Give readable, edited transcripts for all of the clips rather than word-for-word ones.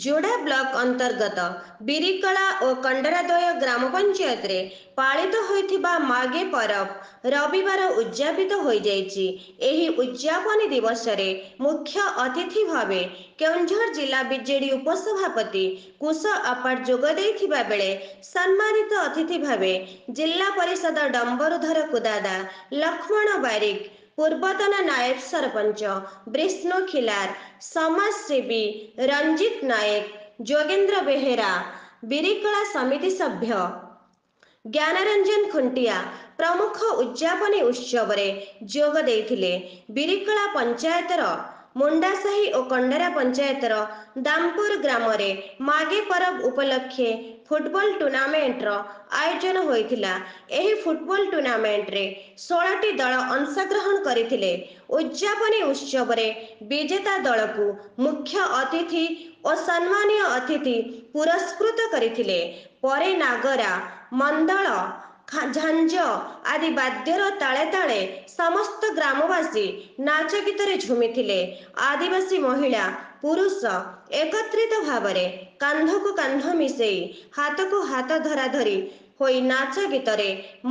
ଯୋଡ଼ା block ଅନ୍ତର୍ଗତ ବିରିକଳା ଓ କଣ୍ଡରାଦୟ ଗ୍ରାମ ପଞ୍ଚାୟତରେ ପାଳିତ ହୋଇଥିବା ମାଗେ ପରବ ରବିବାର ଉଦଯାପିତ ହୋଇଯାଇଛି। ଏହି ଉଦଯାପନୀ ଦିବସରେ ମୁଖ୍ୟ ଅତିଥି ଭାବେ କେଉଁଝର ଜିଲ୍ଲା ବିଜେଡି ଉପସଭାପତି କୁଶ ଆପାଟ ଯୋଗ ଦେଇଥିବା ବେଳେ ସମ୍ମାନିତ ଅତିଥି ଭାବେ ଜିଲ୍ଲା ପରିଷଦ ଡମ୍ବରୁଧର କୁଦାଦା, ଲକ୍ଷ୍ମଣ ବାରିକ, ପୂର୍ବତନ ନାଏବ ସରପଞ୍ଚ ବିଷ୍ଣୁ ଖିଲାର, ସମାଜସେବୀ ରଞ୍ଜିତ ନାଏକ, ଯୋଗେନ୍ଦ୍ର ବେହେରା, ବିରିକଳା ସମିତି ସଭ୍ୟ ଜ୍ଞାନରଞ୍ଜନ ଖୁଣ୍ଟିଆ ପ୍ରମୁଖ ଉଦଯାପନୀ ଉତ୍ସବରେ ଯୋଗ ଦେଇଥିଲେ। ବିରିକଳା ପଞ୍ଚାୟତର ମୁଣ୍ଡାସାହି ଓ କଣ୍ଡରା ପଞ୍ଚାୟତର ଦାମପୁର ଗ୍ରାମରେ ମାଗେ ପରବ ଉପଲକ୍ଷେ ଫୁଟବଲ ଟୁର୍ଣ୍ଣାମେଣ୍ଟର ଆୟୋଜନ ହୋଇଥିଲା। ଏହି ଫୁଟବଲ ଟୁର୍ଣ୍ଣାମେଣ୍ଟରେ 16ଟି ଦଳ ଅଂଶଗ୍ରହଣ କରିଥିଲେ। ଉଦଯାପନୀ ଉତ୍ସବରେ ବିଜେତା ଦଳକୁ ମୁଖ୍ୟ ଅତିଥି ଓ ସମ୍ମାନୀୟ ଅତିଥି ପୁରସ୍କୃତ କରିଥିଲେ। ପରେ ନାଗରା, ମନ୍ଦଳ, ଝାଞ୍ଜ ଆଦି ବାଦ୍ୟର ତାଳେ ତାଳେ ସମସ୍ତ ଗ୍ରାମବାସୀ ନାଚ ଗୀତରେ ଝୁମିଥିଲେ। ଆଦିବାସୀ ମହିଳା ପୁରୁଷ ଏକତ୍ରିତ ଭାବରେ କାନ୍ଧକୁ କାନ୍ଧ ମିଶେଇ ହାତକୁ ହାତ ଧରାଧରି ହୋଇ ନାଚ ଗୀତରେ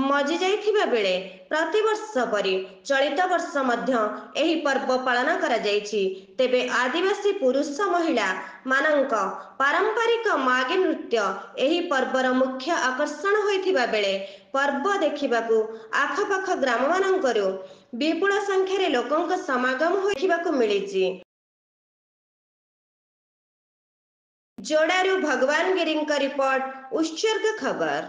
ମଜି ଯାଇଥିବା ବେଳେ ପ୍ରତିବର୍ଷ ପରି ଚଳିତ ବର୍ଷ ମଧ୍ୟ ଏହି ପର୍ବ ପାଳନ କରାଯାଇଛି। ତେବେ ଆଦିବାସୀ ପୁରୁଷ ମହିଳା ମାନଙ୍କ ପାରମ୍ପରିକ ମାଗେ ନୃତ୍ୟ ଏହି ପର୍ବର ମୁଖ୍ୟ ଆକର୍ଷଣ ହୋଇଥିବା ବେଳେ ପର୍ବ ଦେଖିବାକୁ ଆଖପାଖ ଗ୍ରାମମାନଙ୍କରୁ ବିପୁଳ ସଂଖ୍ୟାରେ ଲୋକଙ୍କ ସମାଗମ ଦେଖିବାକୁ ମିଳିଛି। ଯୋଡ଼ାରୁ ଭଗବାନ ଗିରିଙ୍କ ରିପୋର୍ଟ, ଉତ୍ସର୍ଗ ଖବର।